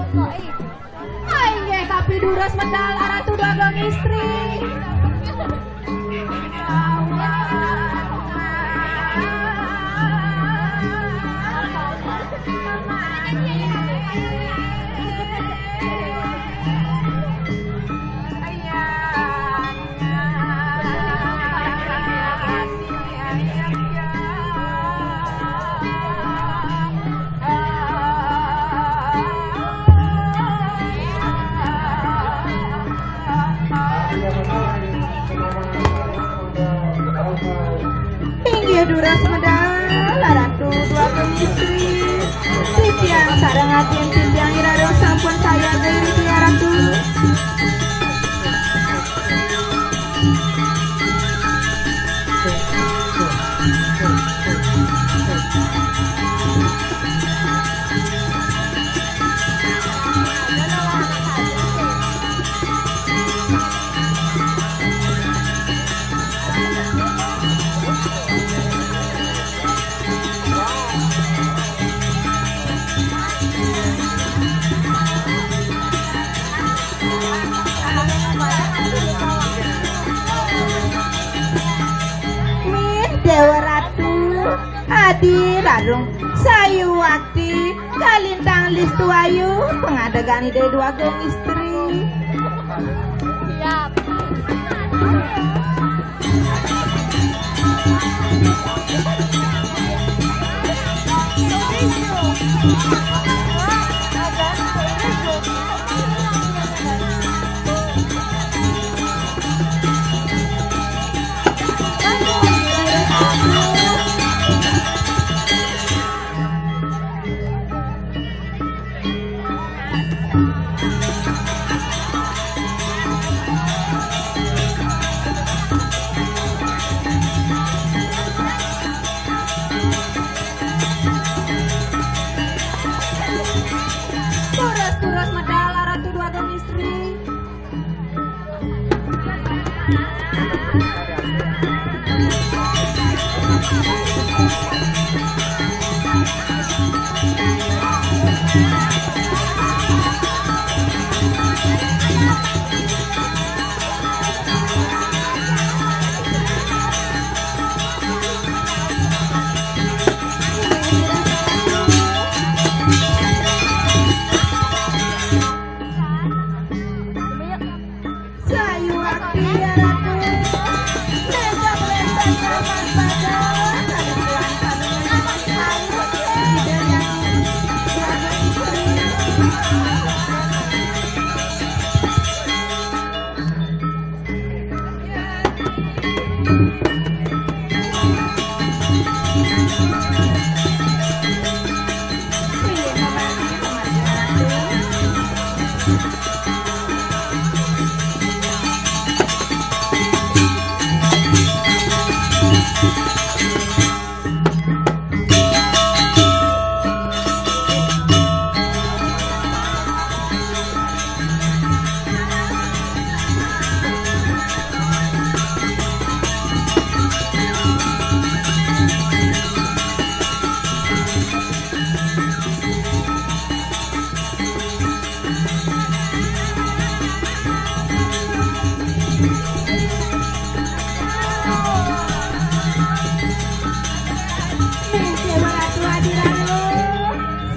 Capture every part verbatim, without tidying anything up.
Inggih, tapi durus medal Ratu Dwagung Istri. Inggih durus medal Ratu Dwagung Istri. Titiang sareng atin titiang iraros sampun saya deui Ratu. Min Dewa Ratu, Adi Rarung, Sayu Wakti, Kalintang Listu Ayu, pengadegan Ida Dwagung Istri. Siap. Turas-turas medal Ratu Dwagung Istri.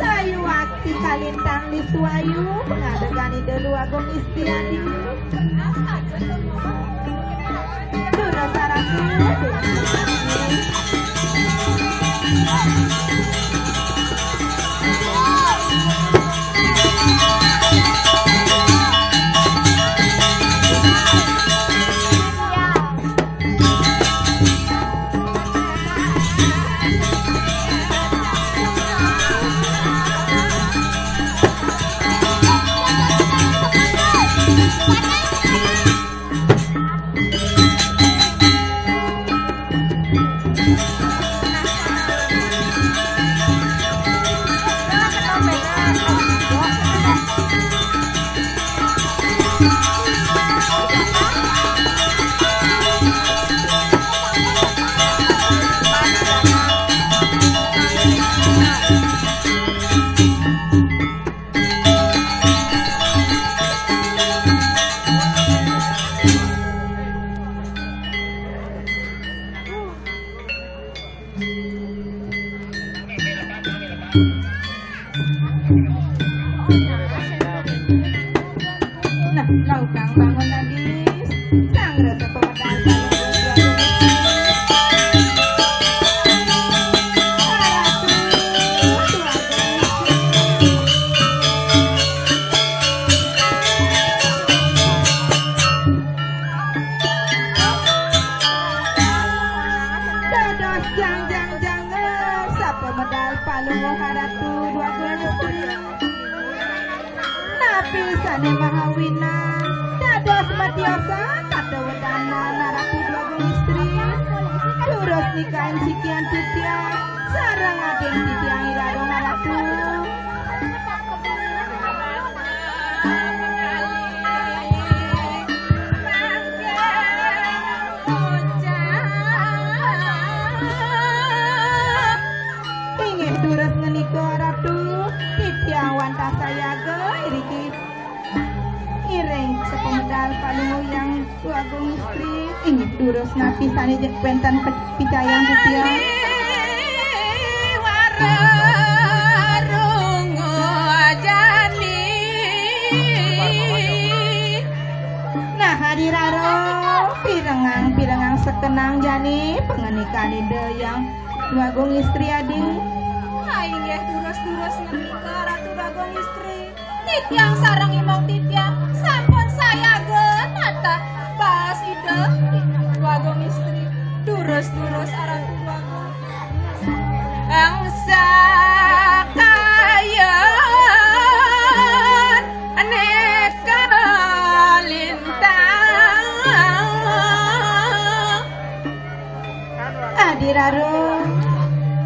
Sayu Wakti Kalintang Listu Ayu, pengadegan Ida Dwagung Istiadi. Durus Ratu. Palungguh Ratu Dwagung Istri. Napi sané mawinan dados matiosan kawedanan Ratu Dwagung Istri? Durus nikain sikian titiang sareng adin titiang I Rarung Ratu. Inggih durus ngenika Ratu, titiang wantah sayaga iriki. Iring sapamedal Palungguh Hyang Dwagung Istri, inggih durus napi sané wénten pe-, picayang titiang. Nah, Adi Rarung, pirengang, pirengang sekenang jani pangandikan Ida Hyang Dwagung Istri, Adi. Ah, inggih durus-durus ngenika Ratu Dwagung Istri. Titiang sareng imong titiang sampun sayaga natah baos Ida Dwagung Istri. Durus-durus Ratu Dwagung. Angsa kayon aneka lintang. Adi Rarung,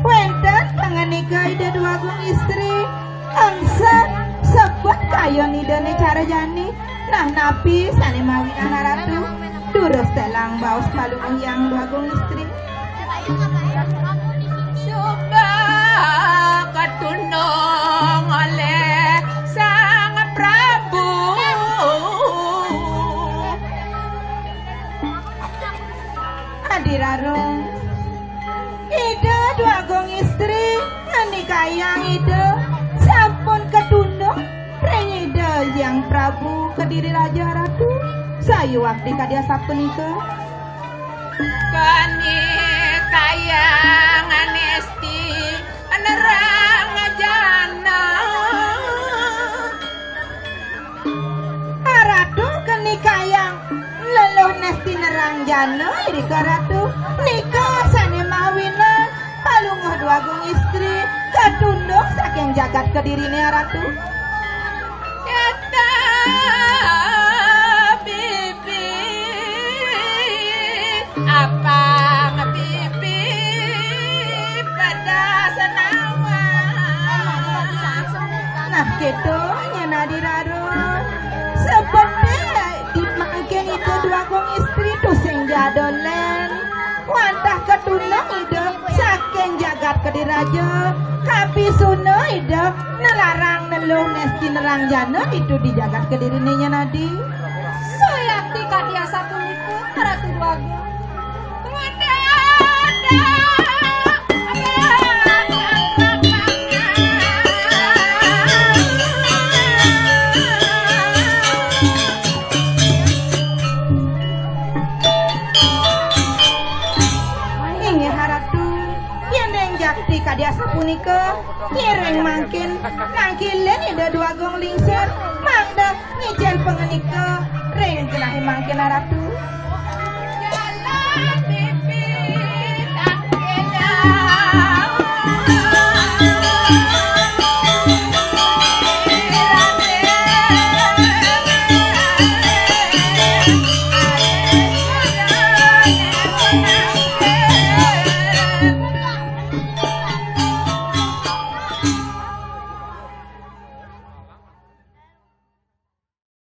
wénten pangandikan Ida Dwagung Istri, angsa sebet kayon Idané cara jani. Nah, napi sané mawinan Ratu? Durus telang baos Palungguh Hyang Dwagung Istri. Suba katundung oleh Sang Prabu. Adi Rarung, Ida Dwagung Istri nganikayang Ida sampun katundung ring Ida Hyang Prabu Kediri Raja Ratu. Sayuwakti kadi asapunika. Kanikayang Nesti nerang jana. Ratu kanikayang leluh Nesti nerang jana irika Ratu. Nika sané mawinan Palungguh Dwagung Istri katundung saking jagat Kediriné Ratu. Kata bibi apa bibi pada senawa. Nah, kéto nyén Adi Rarung. Sebete di mangkin Ida Dwagung Istri tusing ja ada lén. Wantah katundung Ida saking jagat Kediri Raja, kapisuna Ida nelarang neluh Nesti nerang jana ditu di jagat Kediriné nyén Adi. Sayuwakti kadi asapunika, Ratu Dwagung. Inggih Ratu, yén ring jakti kadi asapunika, ngiring mangkin nangkilin Ida Dwagung Lingsir, mangda ngicén panganika ring genahé mangkin Ratu.